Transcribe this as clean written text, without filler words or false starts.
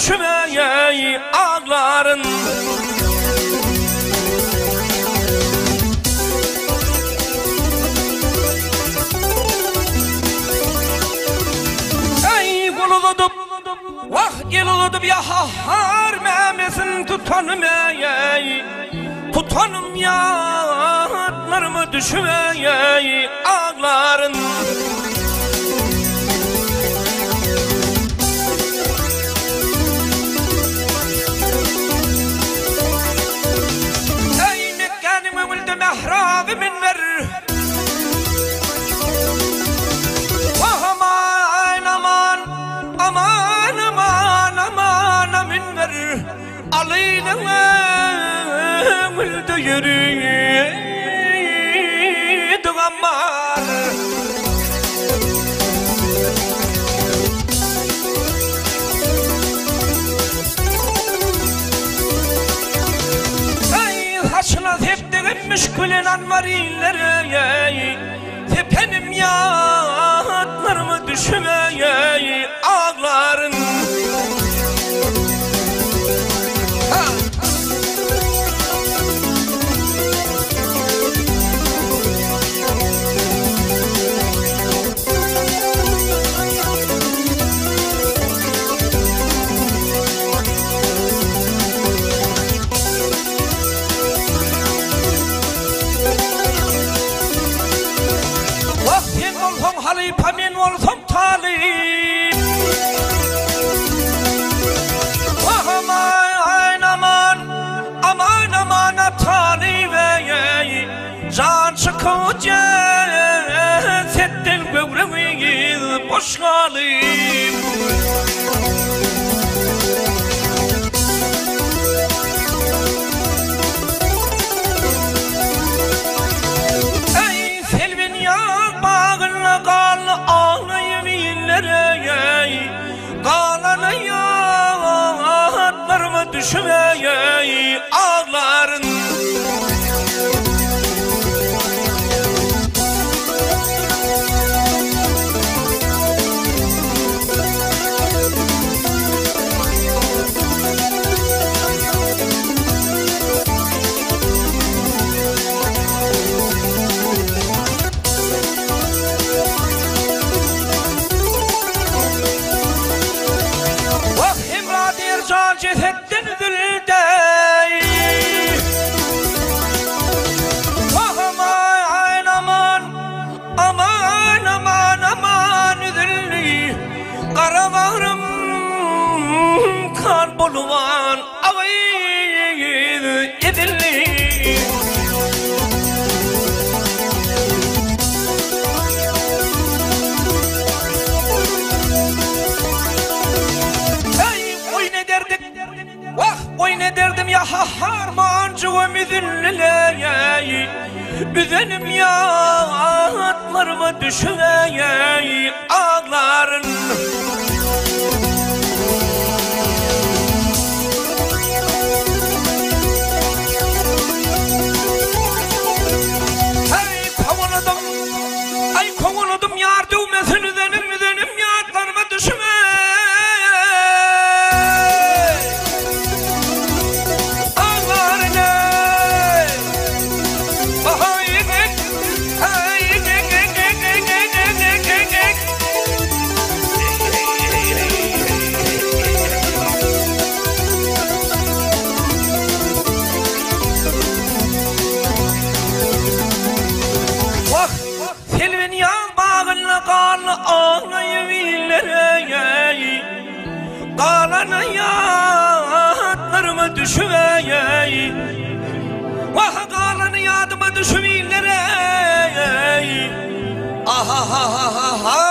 düşübeý aglaryn. Eý gol uzadyp, wah el uzadyp ýahar mämesin tutanym eý, tutanym ýatlaryma düşübeý aglaryn. Eý Mekgäniň öňünde mähraby minber. Wah aman aman aman aman aman minber. Alynyň öňünde ýörüdi gammar. Eý, saçyna sepdigim müşk bilen anbar illere, Sepenim ýatlaryma düşübeý aglaryn. Wah sen bolsaň halypa men bolsam talyp. Wah aman aman aman aman a talyp eý. Jan çykyp jesetden göwremiz boş galyp. Eý, Selbin ýaz bagynda galdy aglaýyp iller-eý, Galan ýatlaryma düşüp-eý, aglaryn. Wah Hemra diýr jan jesetden üzüldi. Wah aman aman aman aman aman üzüldi. Gara bagrym kan boluban agyz edildi. Eý, oýun ederdik, wah, oýun ederdim ýa harmanjygym üzüldi-leý, üzenim ýatlaryma düşübeý aglaryn. Heý, kowaladym, aý, kowaladym ýar döwmesin üzenim, üzenim ýatlaryma düşübeý aglaryn, eý. Wah, Selbin ýaz bagynda galdy aglaýyp iller-eý. Galan ýatlaryma düşüp-eý. Wah, galan ýadyma düşüp iller-eý. Aha-ha-ha-ha-ha.